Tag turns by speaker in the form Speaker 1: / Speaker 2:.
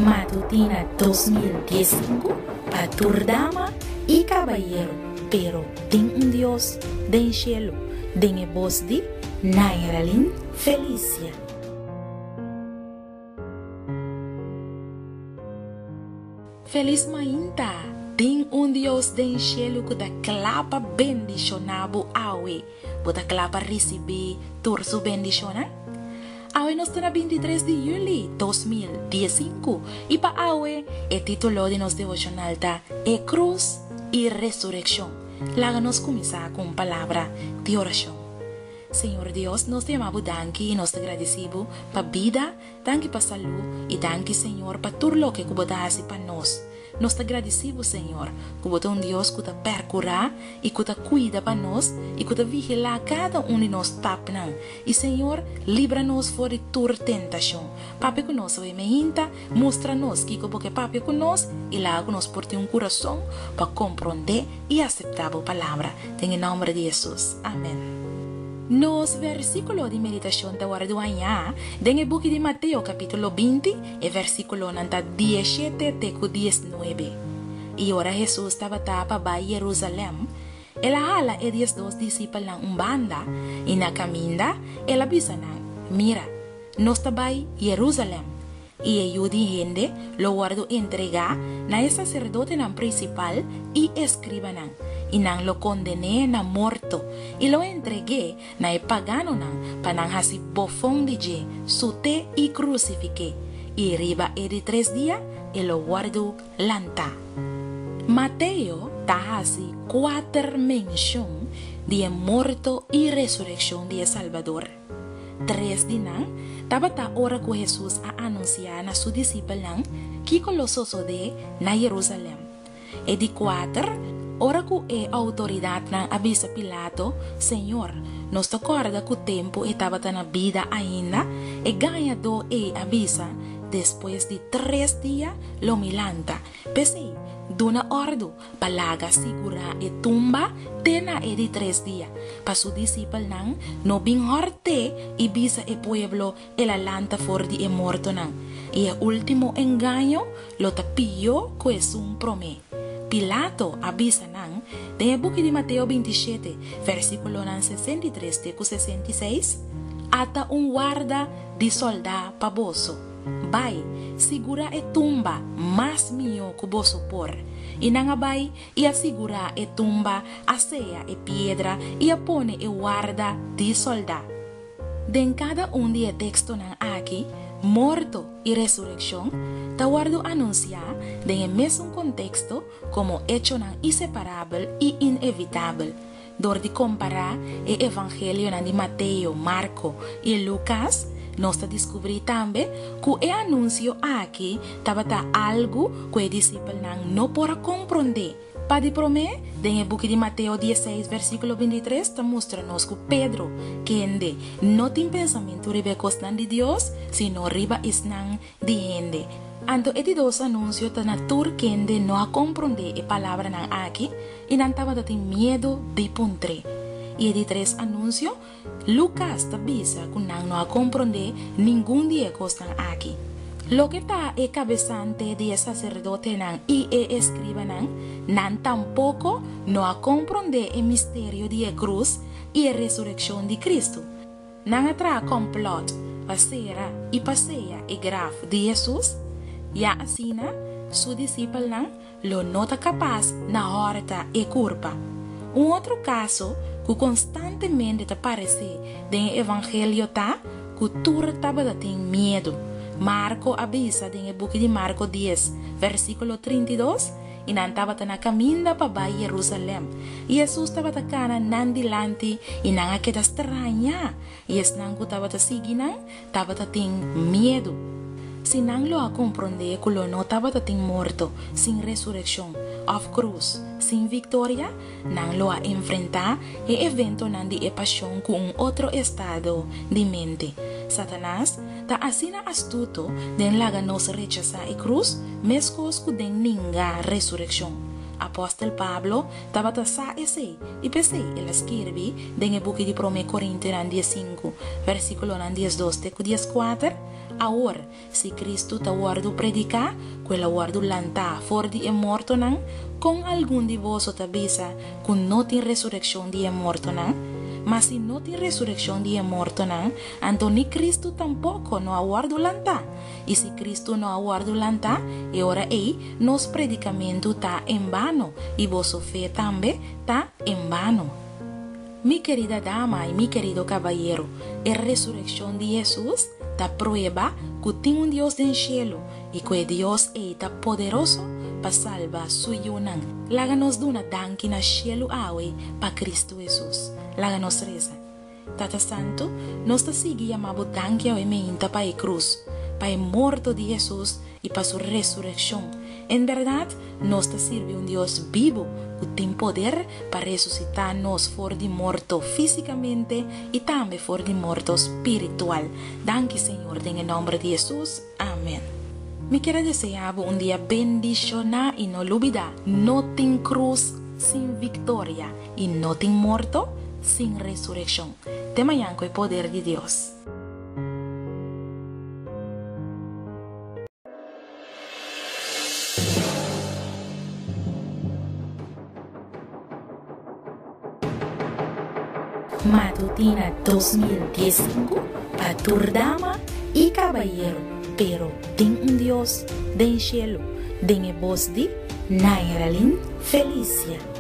Speaker 1: Matutina 2015 pa tur dama y cabayero, pero tin un Dios den cielo, den e bos di Nairalyn Felicia. Felis mainta! Tin un Dios den cielo cu ta cla pa bendiciona bo awe. Bo ta kla pa risibí tur su bendishonnan? Awe nos ta na 23 di yüli 2015 i pa awe e título di nos devoshonal ta E Krus i Resurekshon. Laga nos kuminsá ku un palabra di orashon. Señor Dios, nos ta yama Bo danki i nos ta gradisí Bo pa bida, danki pa salú i danki Señor pa tur loke ku Bo ta hasi pa nos. Nos ta gradisí bo, Señor, ku bo ta un Dios ku ta pèrkurá i ku ta kuida pa nos i ku ta vigilá kada un di nos stapnan. I, Señor, libra nos for di tur tentashon. Papia ku nos awe meinta, mustra nos kiko bo ke papia ku nos i laga ku nos por tin un kurason pa komprondé i aseptá bo Palabra. Den e nòmber di Hesus. Amèn. Nos versíkulo di meditashon ta wòrdu hañá den e buki di Mateo kapítulo 20, E versíkulonan ta dieshete te ku diesnuebe. I ora Hesus tabata pa bai Yerusalèm, el a hala e 12 disipelnan un banda, i na kaminda el a bisa nan, Mira, nos ta bai Yerusalèm, i e Yu di hende lo wòrdu entregá na e saserdotenan prinsipal i eskribanan, i nan lo konden'é na morto i lo entreg'é Na e paganonan pa nan hasi bofon di dje, sut'é i krusifik'é, i riba e di tres dia e lo wòrdu lantá. Mateo ta hasi kuater menshon di e morto i resurekshon di e Salbador. Tres di nan tabata ora ku Hesus a anunsiá na su disipelnan kiko lo sosodé na Yerusalèm. E di kuater, ora ku e outoridatnan a bisa Pilato, Señor, nos ta kòrda ku tempu e tabata na bida ainda, e gañadó ei a bisa, Despues di tres dia lo mi lanta. P'esei, duna òrdu pa laga sigurá e tumba te na e di tres dia, pa su disipelnan no bin hòrt'é i bisa e pueblo, El a lanta for di e mortonan, i e último engaño lo ta pió ku esun promé. Pilato a bisa nan den e buki di Mateo 27, versíkulonan 63 te ku 66, Ata un warda di sòldá pa boso. Bai, sigurá e tumba mas mihó ku boso por. I nan a bai i a sigurá e tumba, a seya e piedra i a pone e warda di sòldá. Den kada un di e tekstonan aki, morto i resurekshon ta wòrdu anunsiá den e mesun konteksto komo echonan iseparabel i inevitabel. Dor di kompará e Evangelionan di Mateo, Marko i Lukas, nos ta diskubrí tambe ku e anunsio aki tabata algu ku e disipelnan no por a komprondé. Pa di promé, den e buki di Mateo 16 versíkulo 23 ta mustra nos ku Pedro, kende no tin pensamentu riba e kosnan di Dios, sino riba esnan di hende. Anto e di dos anunsio ta na tur kende no a komprondé e palabranan aki i nan tabata tin miedu di puntr'é. I e di tres anunsio, Lukas ta bisa ku nan no a komprondé ningun di e kosnan aki. Loke ta e kabesante di e saserdotenan i e eskribanan, nan tampoko no a komprondé e misterio di e krus i e resurekshon di Kristu. Nan a traha kòmplòt pa sera i pa seya e graf di Hesus, ya asina su disipelnan lo no ta kapas na hòrta e kurpa. Un otro kaso ku konstantemente ta paresé den e Evangelio ta ku tur tabata tin miedu. Marko a bisa den e buki di Marko 10, versíkulo 32, I nan tabata na kaminda pa bai Yerusalèm, i Hesus tabata kana nan dilanti, i nan a keda strañá, i esnan ku tabata sigui nan tabata tin miedu. Si nan lo a komprondé ku lo no tabata tin morto sin resurekshon òf krus sin viktoria, nan lo a enfrentá e eventonan di e pashon ku un otro estado di mente. Satanas ta asina astuto den laga nos rechasá e krus meskos ku den ninga resurekshon. Apòstel Pablo tabata sa esei, i p'esei el a skirbi den e buki di Promé Korintionan 15, versíkulonan 12 te ku 14. Awor, si Kristu ta wòrdu prediká ku el a wòrdu lantá for di e mortonan, kon algun di boso ta bisa ku no tin resurekshon di e mortonan? Ma si no tin resurekshon di e mortonan, anto ni Kristu tampoko no a wòrdu lantá. I si Kristu no a wòrdu lantá, e ora ei nos predikamentu ta en bano i boso fe tambe ta en bano. Mi kerida dama i mi kerido kabayero, e resurekshon di Hesus ta prueba ku tin un Dios den shelu i ku e Dios ei ta poderoso pa salba su yunan. Laga nos duna danki na shelu awe pa Kristu Hesus. Laga nos resa. Tata Santu, nos ta sigui yama bo danki awe meinta pa e krus, pa e morto di Hesus i pa su resurekshon. En bèrdat, nos ta sirbi un Dios bibu ku tin poder pa resusitá nos for di morto físikamente i tambe for di morto spiritual. Danki, Señor, den e nòmber di Hesus. Amèn. Mi kier a deseá bo un dia bendishoná i no lubidá, no tin krus sin viktoria i no tin morto sin resurekshon. Te mañan ku e poder di Dios. Matutina 2015 pa tur dama i kabayero, pero tin un Dios den shelu, den e bos di Nairalyn Felicia.